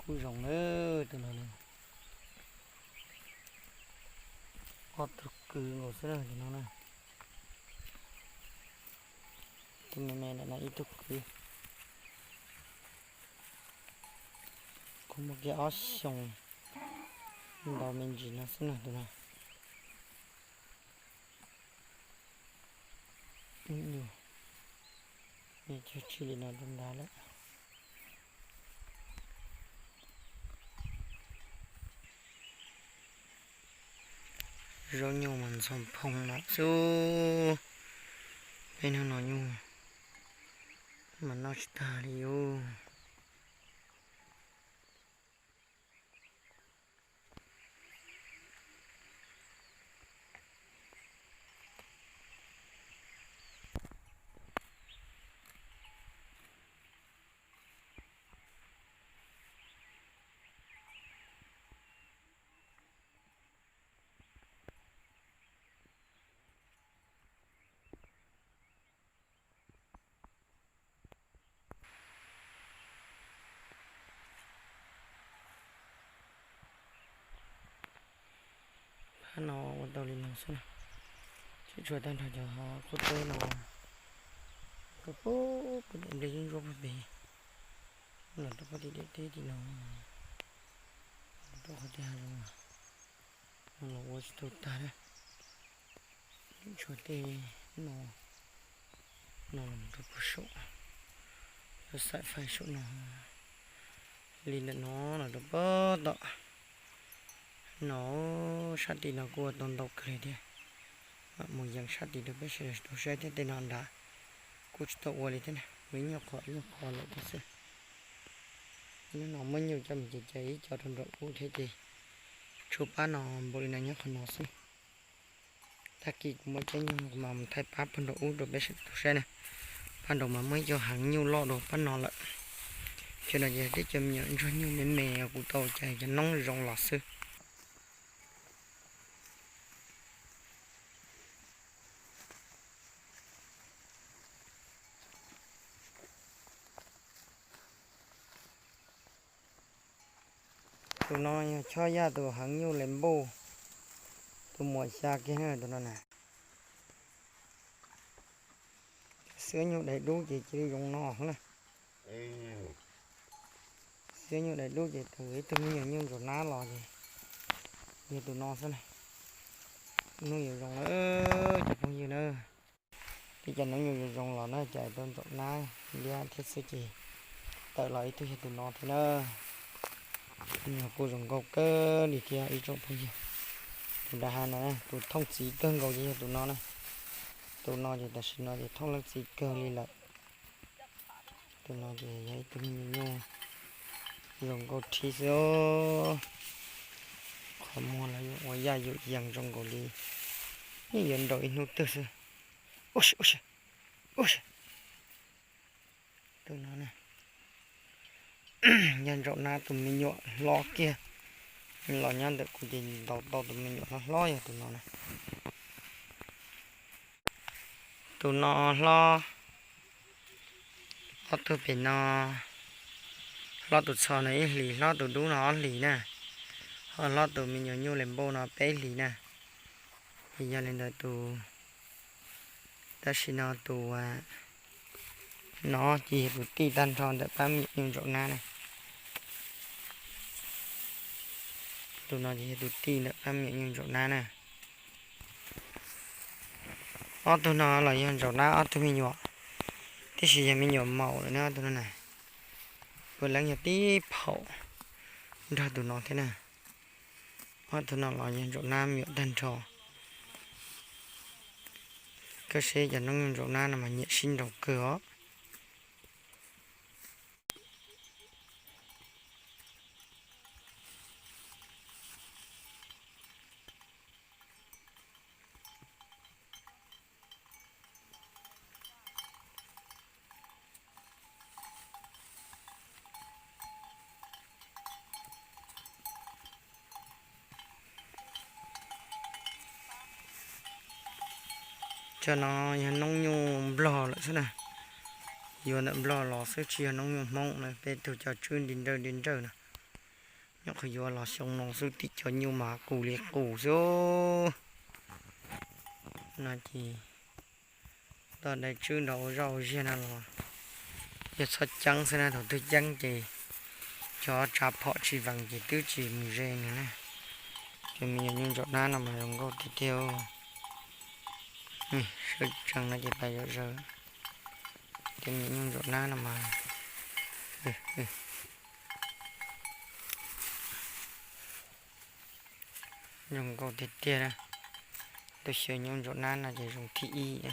Kuj zoo na, tus no na, ob tug kwv nkaus xwb na tus no na. Tus me me ntawm no ib tug kwv, kuj muaj kiag ob xyoos ntau me ntsis no xwb na tus no. Ib nyuag, cog tsis li no rau nrad lawm. Zaub nyuj mas ntxhov phoo lawm xwb. Peb hnub no nyuj mas noj tsis tag li ub. Phab no ua tau li no xwb na. Tseem tshuav tag nrho cov qub teb no. Pub pub daim nplej ntsuab pug pem, los rau pab tim deb teb tim no, rau qhov tias hav zoov no los ua tsis tau tag na. Tseem tshuav tej no, no los rau pem saum, rau xaim faib saum no, li ntawm no los rau pem tom no. Sab tim no kuj ua tau ntau kawg li thiab. Mam mus yees sab tim rau peb sawv daws tau saib thiab, tej no nrad kuj tsis tau ua li thiab na, ua ib nyuag qho ib nyuag qho lawm thiab xwb. Hnub no muab nyuj coj mus cev cev ib co rau nraum ub thiab ces tshuav pab no npaum li no nyob qhov no xwb. Tag kis kuv muab cov nyuj no kuv mam mus thaij pab puag nraum ub rau peb sawv daws tau saib na. Pab nraum mas muaj ib co heev nyuj loj dua pab no lawm. Cov no ces tib co me nyuam ntsuag nyuj me me kuv tau cais cov noob zoo los xwb. Tus no yog Choj Yaj tus heev nyuj les npuj, tus muam xya kiag na tus no na. Xiab nyuj daim dub ces cia li zoo no na. Xiab nyuj daim dub ces tau ib tug me nyuam nyuj ntsaum nab los ces yog tus no xwb na. Hnub yuav zoo lawm cov phooj ywg na. Tib cov noob nyuj yuav zoo los na, cais tau ntsaum nab liab thiab xwb ces tawm los ib tug yog tus no thiab na. Nyuam kuj zoo nkauj kawg li thiab ib tsoom phooj ywg. Tus dav hav no, tus thooj txiv kawg nkaus ces yog tus no na. Tus no ces tam sim no ces thooj leej txiv kawg li lawm. Tus no ces yog ib tug me nyuam nyuj zoo nkauj rhib xwb. Qhov muag los yeej ua yaj yum yees zoo nkaus li, yeej yuav nraum ib hnub twg xwb. Ub si, ub si, ub si. Tus no na, yog ntsaum nab tus me nyuam hlob kiag los nyob ntawm kuv ces ntaus tau tus me nyuam hlob hlob yog tus no na. Tus no hlob, ob tug pem no, hlob tus txho no ib hlis, hlob tus dub no ob hlis na, ho hlob tus me nyuam nyuj les npuj no peb hlis na. Ces yog li ntawd tus, tam sim no tus no ces yog tus tij tag nrho ntawm pab me nyuam nyuj ntsaum nab na. Tus no ces yog tus tij ntawm pab me nyuam nyuj ntsaum nab na. Ob tug no los yog ntsaum nab ob tug me nyuam, tiam sis yog me nyuam maum lawm na ob tug no na. Puav leej yog tib phaum nrog tus no thiab na. Ob tug no los yog ntsaum nab me nyuam tag nrho. Koj saib cov noob nyuj ntsaum nab no mas nyiam sib nraus kawg os. Cov no yog noob nyuj nplog lawm xwb na. Yuav ntawm nplog los xwb tsis yog noob nyuj Hmoob na, peb tug cov tswb nti nrawj nti nrawj na. Nyuam qhuav yuav los xyoo no xwb tim cov nyuj mas qus li qus xwb. No ces toj dai tswb nrau zoj ziag no los yog txhob ceeb xwb na, thaum twg ceeb ces cov tsav phom tsis vees ces twb tsis mus ze nws na. Cov me nyuam nyuj ntsaum nab no mas zoo nkauj tiag tiag. Sawv tsees no ces pais zom zaws. Cov me nyuam nyuj ntsaum nab no mas zoo nkauj tiag tiag na. Tus xyaw nyuj ntsaum nab no ces zoo thib ib.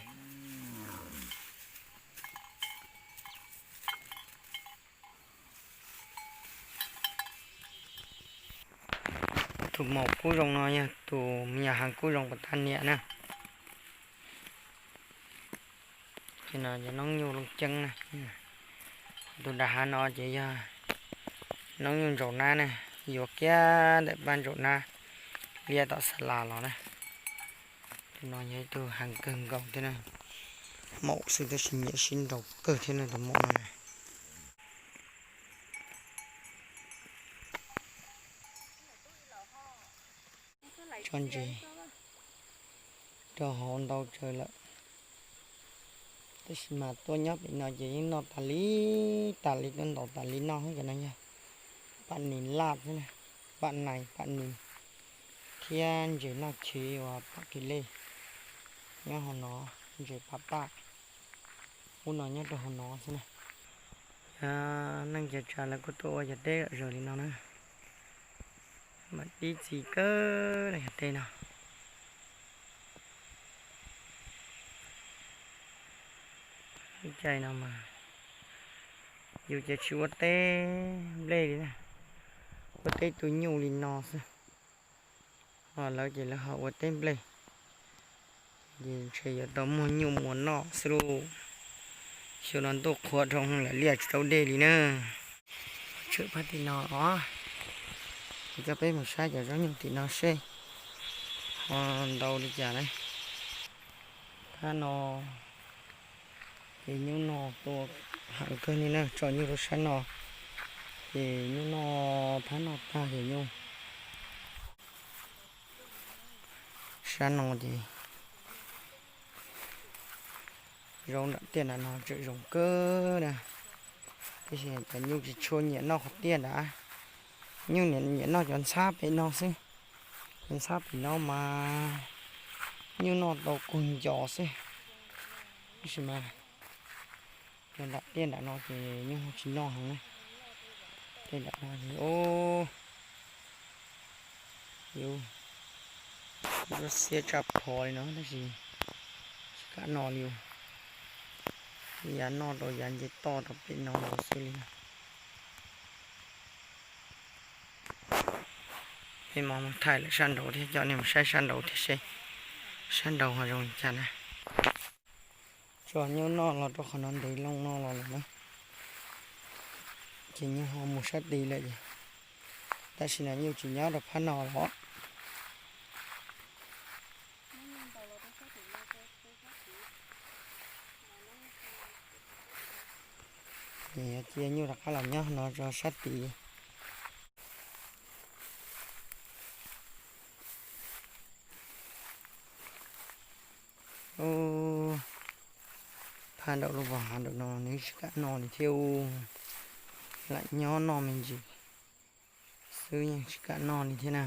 Tus maum kub zoo no yog tus me nyuam heev kub zoo puas tab niam na. Ces no yog noob nyuj looj ceeb na. Tus nram hav no ces yog noob nyuj ntsaum nab na, yuav kiag ntawm pab ntsaum nab liab tom xa las los na. Tus no yog ib tug heev kawg nkaus thiab na. Maum xwb tab sis nyiam sib nraus kawg thiab na tus maum no na. Tso ntses rau hauv ntau tsawg lawm. Tab sis mas tuaj nyob pem no ces yeej noj tas li, tas li tuaj ntaus tas li noj xwb. Cov no yog pam nis laj xwb na, pam nais pam nis thiab ntses noj chiv uas pam kis lej nyob hauv no, ntses pam paj ub no nyob rau hauv no xwb na. Neej cov tsav lawv kuj tuaj ua cov teb zom zaws li no na. Mas dib txiv kawg los yog tej no. Lub caij no mas yus ces tsis ua teb nplej li na, ua teb tu nyuj li no xwb. Ho lawv ces lawv ho ua teb nplej, ces ntshe yuav tau muag nyuj mus ua noj xwb lauj. Xyoo no ntuj qhuav dhau lawm liaj tsis tau dej li na. Tshwm phab tim no os, ces coj peb mus saib cov zaub nyuj tim no seb ho ntau li cas na. Phab no ces nyuj noj tua heev kawg li na, tso nyuj rau sab no ces nyuj noj phab noj tag ces nyuj sab no ces zaub nram tiaj nram no tseem zoo kawg na. Tab sis cov nyuj tsis tshua nyiam noj qhov tiaj nrad, nyuj nyiam noj cov ntxhab pem no xwb. Cov ntxhab pem no mas nyuj noj tau kug ncos xwb. Tab sis mas cov nram tiaj nram no ces nyuj tsis noj heev na. Tej nram no ces yuav xiab tsa phom li no tab sis tsis kam noj li. Yav noj rau yav nce toj rau pem no xwb li. Peb mam mus thaij lawm sab nraud thiab, coj nej mus saib sab nraud thiab seb sab nraud ho zoo li cas na. Tso nyuj noj los rau qhov no ntev loo no los lawm na, ces nyuj ho mus sab tid lawm ces, tab sis no nyuj tsis nyob rau phab no los. Ces cia nyuj rov qab los nyob no rau sab tid. Phab nraum lub vag hav nraum no nws tsis kam noj li thiab, lam nyob noj me ntsis xwb yeej tsis kam noj li thiab na.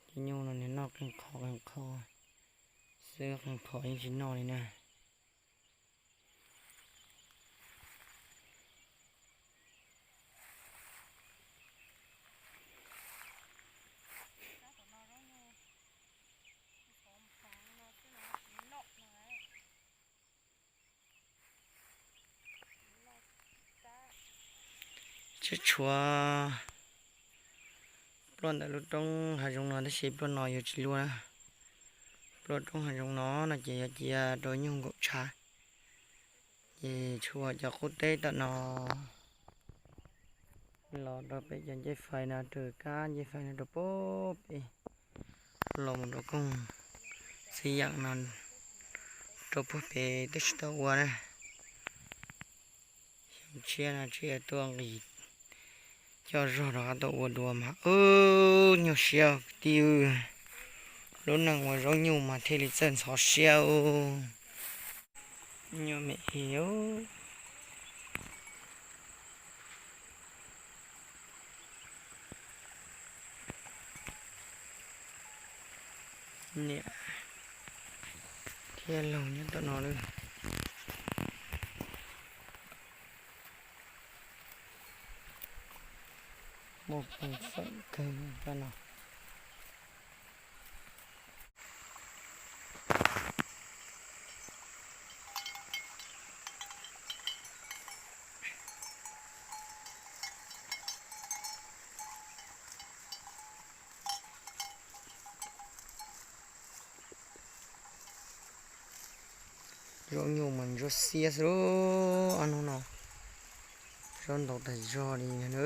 Cov nyuj no nws noj qee qho qee qho xwb, qee qho yeej tsis noj li na. Tshuav tshuav pluaj ntawm lub roob hav zoov no tab sis pluaj no yuav tsis luaj na. Pluaj roob hav zoov no no ces yuav cia rau nyuj nkaum tshav. Ces tshuav cov qub teb tom no los rau pem cov ncej fais no, rau kab ncej fais no rau puag pem, los mus rau koog txiv yeem no rau puag pem twb tsis tau ua na. Xyoo tshiab no tseem tuaj nqis Coj zog rov qab tuaj ua dua mas, ub, nyuaj siab kwv tij. Lub neej ua zaub nyuj mas thiaj li txawj ntxhov siab. Nyuaj me i. Niam thiab laug nyob tom no lawm. Muaj peev xwm kawg no. Zaub nyuj mas ntsuab xiab xwb lub ob hnub no. Zaub ntau tag zog li na.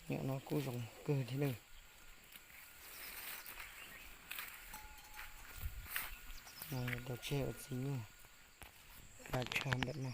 Nyuam no kuj zoo kawg thiab na. Tau tseg ua txiv nyuj, kav tsha ntawm no.